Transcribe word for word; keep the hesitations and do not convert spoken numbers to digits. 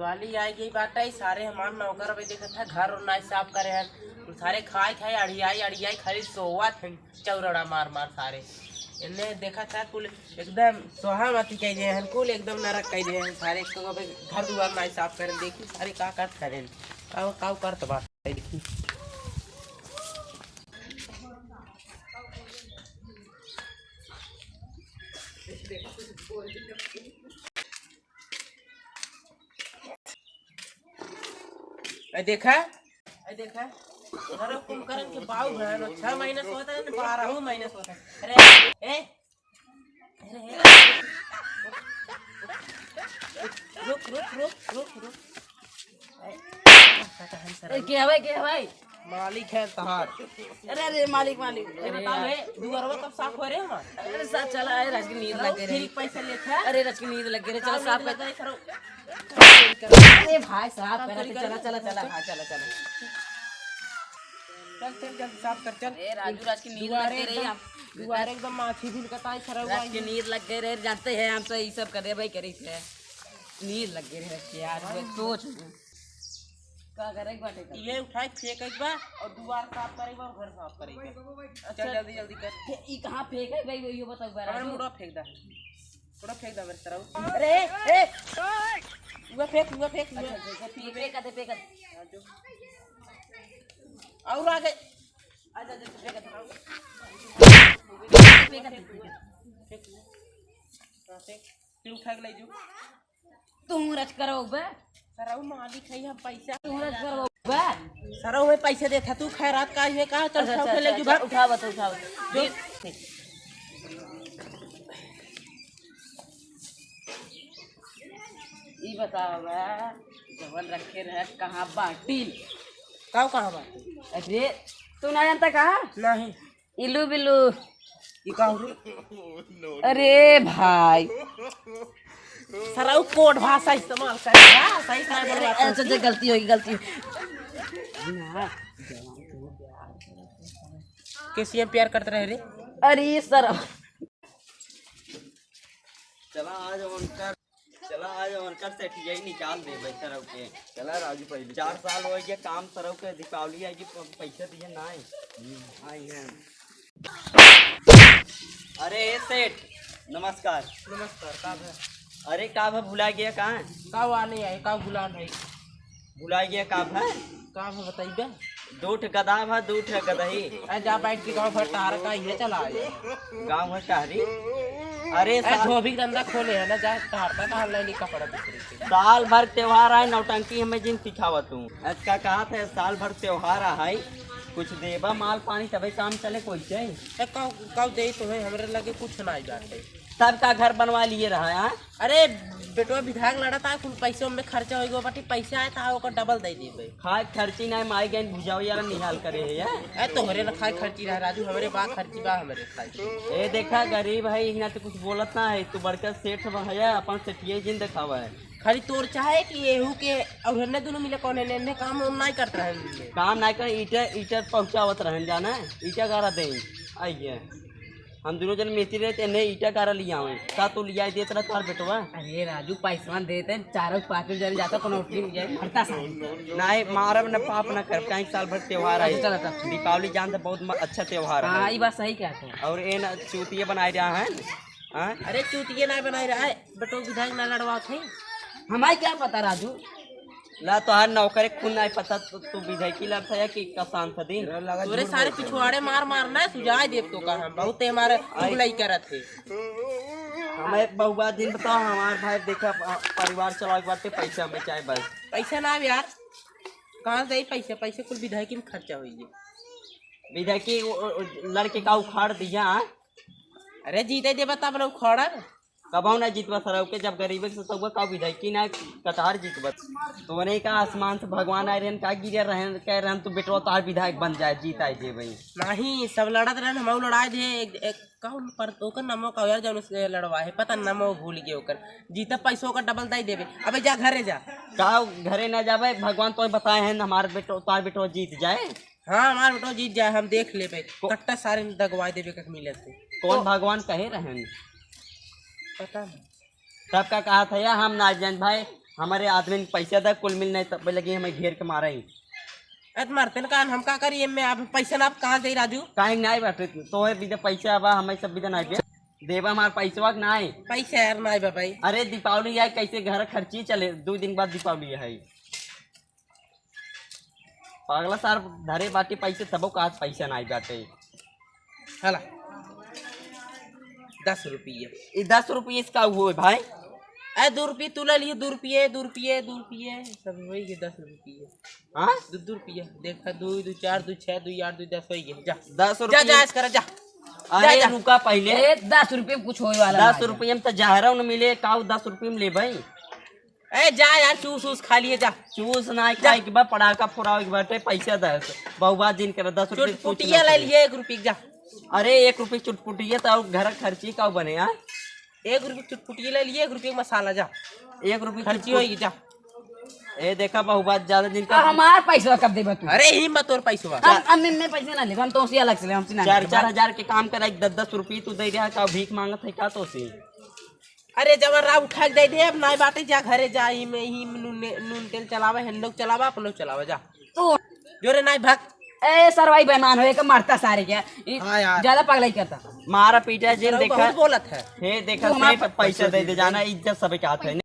वाली आई गई बाटे, सारे हमार नौकर अबे देखत है, घर और नाई साफ करे हैं। सारे खाए खाए अड़ियाई अड़ियाई खाली सोवत हैं, चौरड़ा मार मार सारे। इन्हें देखत है कुल एकदम सोहा मती कह दे हैं, कुल एकदम नरक कह दे हैं सारे। एक तो अबे घर दुआर नाई साफ करें, देखी सारे का करत करें, का का करत बात है, देखी। ए देखा, ए देखा, सारा कुंभकर्ण के बाऊ है ना, छह महीना से होता है ना, बारह महीना से होता है। अरे, ए, अरे, ए, रुक, रुक, रुक, रुक, रुक। ए, ए, के हवे, के हवे? मालिक है तहार। अरे, अरे, मालिक, मालिक। अरे, बताओ, यार। ए, दुआरवा कब साफ हो रहे हैं हमार? अरे, साफ चला है, राजगीर नींद लग गई रे। फिर पैसा लेत है? अरे, राजगीर नींद लग गई रे, चला साफ कर। अरे भाई, साफ कर, चला, चला, चला, हाँ, चला, चला। चल, चल, जल्दी साफ कर, चल। ए, राजू, राजगीर नींद लग गई रे, एकदम, हम दुआरे एकदम माछी भिनकत आई, सरवा राजगीर नींद लग गई रे, जानते हैं, हम तो ये सब करे भाई, करी थे। नींद लग गई रे, यार, मैं सोच का करे एक बाटे कर। ये उठाई फेंक एक बार और दुआर साफ करे एक बार और घर साफ करे एक बार। अच्छा, जल्दी, जल्दी कर। ये, ई कहाँ फेंक है भाई, यो बताओ एक बार। अरे, मुड़ा फेंक दा। मुड़ा फेंक दा मेरे तरफ। अरे, ए, ए, हुआ फेंक, हुआ फेंक, हुआ। अच्छा, अच्छा, अच्छा, फेंक, फेंक दे, फेंक दे। हाँ, जो। और आगे। अच्छा, अच्छा, फेंक दे। फेंक दे, फेंक दे। फेंक, हुआ। हाँ, फेंक। फिर उठा के ले जो। तू रच करो बे। सरऊ मालिक है, हम पैसा तू रच करो बे। सरऊ में पैसे देता तू, खैरात का ये कहा, चल अच्छा, उठा अच्छा, के ले अच्छा, जो भाग। उठावा तो उठावा। जो। ई बताओ बे, जवन रखे रहे कहाँ बाटी? काऊ कहाँ बाटी? अरे, तू ना जानता कहाँ? नहीं। इलू बिलू। ई का हो रे? अरे भाई। सरऊ कोड भाषा इस्तेमाल करे, हाँ? सही से नहीं बोलबा तो। अच्छा, अच्छा, गलती होगी, गलती होगी। ना, के सी एम प्यार करते रहे रे? अरे सर। चला आज उनका चला, आज उनकर सेठिया ही निकाल देबे सरऊ के। चला राजू पहले। चार साल हो गया काम सरऊ के, दीपावली आएगी, प-, पैसा दिए ना आए। हम्म। आई हैं। अरे ए सेठ, नमस्कार। नमस्कार, का भा? अरे का भा, भुला गया का? का हुआ नहीं आए, का गुलाम है? भुला गया का भा? का भा बताइबे? दू ठे गधा भा, दू ठे गदही। ए, जा बैठ के गाँव भर टहर का ये चला आए। गाँव भर टहरी? अरे ए, सा- धोबी के धंधा खोले है ना, जा टहरता टहर ले ली कपड़ा बिक्री के। साल भर त्योहार आए, नौटंकी हमें जिन सिखावत हूँ। आज का कहा था, साल भर त्योहार आ है, कुछ देबा माल पानी तबे काम चले कोई के। ए, कब, कब दे तो है, हमरे लगे कुछ ना आई बात है। सबका घर बनवा लिए रहा है, हाँ? अरे, बेटवा विधायक लड़ा था, कुल पैसे में खर्चा हो गयो, बाटी पैसे आए था, ओकर डबल दे देबे। खाए खर्ची ना, माई गैन भुजाओ यार, निहाल करे है यार। ए, तोहरे ना खाए खर्ची रहा राजू, हमरे बा खर्ची बा, हमरे खाए। ए, देखा, गरीब है, इतना तो कुछ बोलत ना है, तू बड़का सेठ बा है, अपन सेठिए जिन देखावा है। खाली तोर चाहे कि एहू के और हन्ने दोनों मिले कौन है, ने काम उम नहीं करत रहन। काम नहीं कर, ईटा, ईटा पहुँचावत रहन जाना, ईटा गारा दे, आइए। हम दोनों जन मिस्त्री रहे, तेने ईटा गारा लिया आवे। का तू लिया देत रहा तोहार बेटवा? अरे राजू, पैसवा देते, चारों पाँचों जन जाता, कोनो उठली हो जाए, मरता सा। नाहीं, मारब न, पाप न करब, काहे साल भर त्योहार है। अच्छा, चला, चला। दीपावली जान तो बहुत म-, अच्छा त्योहार हाँ, है। ये बात सही कहते हैं। और ए न चूतिया बनाए रहा है, हाँ? अरे चूतिया ना बनाए रहा है, बटो विधायक ना लड़वा थे। हमारे क्या पता राजू? ला, तोहार नौकरे खून नाहीं पता, तो तू विधायकी लड़ता है कि का सांसदी? तोरे सारे पिछवाड़े मार मार ना सुझाव देब तो का हम, बहुत ते हमारे चुगलाई करत है। हमें बहुआ दिन बताओ, हमार भाई देखा, प-, परिवार चलावे के बाटे, पैसा हमें चाहे बस। पैसा ना यार, कहाँ से आई पैसा? पैसा कुल विधायकी में खर्चा होई है। विधायकी वो, वो, वो लड़के का उखाड़ दिया, हाँ? अरे जीते देबा तब ना उखाड़ब। कबहू ना जीतबा सरऊ के, जब गरीबे के सतउबा का विधायकी ना कटहर जीतबा। तोने का आसमान से भगवान आए रहन, का गिरे रहन, कह रहन तू बेटवा तोहार विधायक बन जाए, जीत आए दे भाई। नहीं, सब लड़त रहन, हमहू लड़ाए दे, एक, एक, कहूँ पर ओकर नामो का यार जौन उसके लड़वा है, पता नामो भूल गए ओकर। जीतब पैसों का डबल दे देबे। अबे जा घरे जा। का घरे ना जाबे, भगवान तो बताए हैं हमार बेटो, तोहार बेटो जीत जाए। हाँ, हमार बेटो जीत जाए, हम देख लेबे। को- कट्टा सारे दगवाए देबे कख मिले से। कौन तो भगवान कहे रहन? पता नहीं। तब का कहा था यार, हम ना जान भाई, हमरे आदमी के पैसा दा, कुल मिल नहीं तब लगी हमें घेर के मारे ही। ए, तो मरते न कान, हम का करी एमे? अब पैसा ना, अब कहाँ से राजू? काहे नाई बाटे, तोहे बिदे पैसा आवा, हमें सब बिदे नाई बे। देबा हमार पैसवा के नाई। पैसा यार नाई बा भाई। अरे दीपावली आई, कैसे घर खर्ची चले, दो दिन बाद दीपावली है। पागला सार धरे बाटे पैसे, तबो का आज पैसा नाई बाटे। हला, दस रुपये। ई दस रुपये इसका हुए भाई? ए, दो रुपये तू ले लियो, दो रुपये, दो रुपये, दो रुपये, सब होई गए दस रुपये। हाँ? दो, दो रुपये, देखा, दो, दो, चार, दो, छः, दो, आठ, दो, दस होई गए, जा। दस जा, रुपये। जा, ऐश करा, जा। अरे, जा, जा। रुका पहले। ए, दस रुपये में कुछ होए वाला ना दस है। रुपये में तो जहरा न मिले, काऊ दस रुपये में ले भाई? ए, जा यार, चूस, उस खा लिए, जा। चूस ना जा। खाए के बाद पड़ाका फोड़ावे के बाटे, पैसा दे। बहुबात जिन करे, दस रुपये कुछ चुटपुटिया ना ले करे। लिए, एक रुपये, जा। अरे, एक रुपये चुटपुटिया तो और घर खर्ची का बने, हाँ? एक रुपये चुटपुटिया ले लिए, एक रुपये मसाला, जा। एक रुपये खर्ची चुटपुट- होई, जा। ए, देखा, बहुबात ज्यादा जिन अब का हमार पैसा कब देबा तू? अरे, ही मत तोर पैसवा। हम, हम, मैं पैसे ना लेब, हम तो उसी अलग से लेब, हमसे ना चार, लेब। चार हजार के काम करा, दस, दस रुपये तू दे रहा, का भीख मांगत है का तो से? अरे, जब राव उठा के दे दे, अब नाई बाटे, जा घरे जा, ही में, ही में नून, नून तेल चलावा, हम लोग चलावा, अपन लोग चलावा, जा। तू जो रे नाई भाग। ए, सरवाई बेईमान हो, एक मरता सारे क्या? ई हाँ यार। ज्यादा पगलाई करता। मारा पीटा जेल सरवा देखा। बहुत बोलत है। हे देखा, तू हमार सेठ, पैसा दे दे, जाना, इज्जत सबके हाथ है।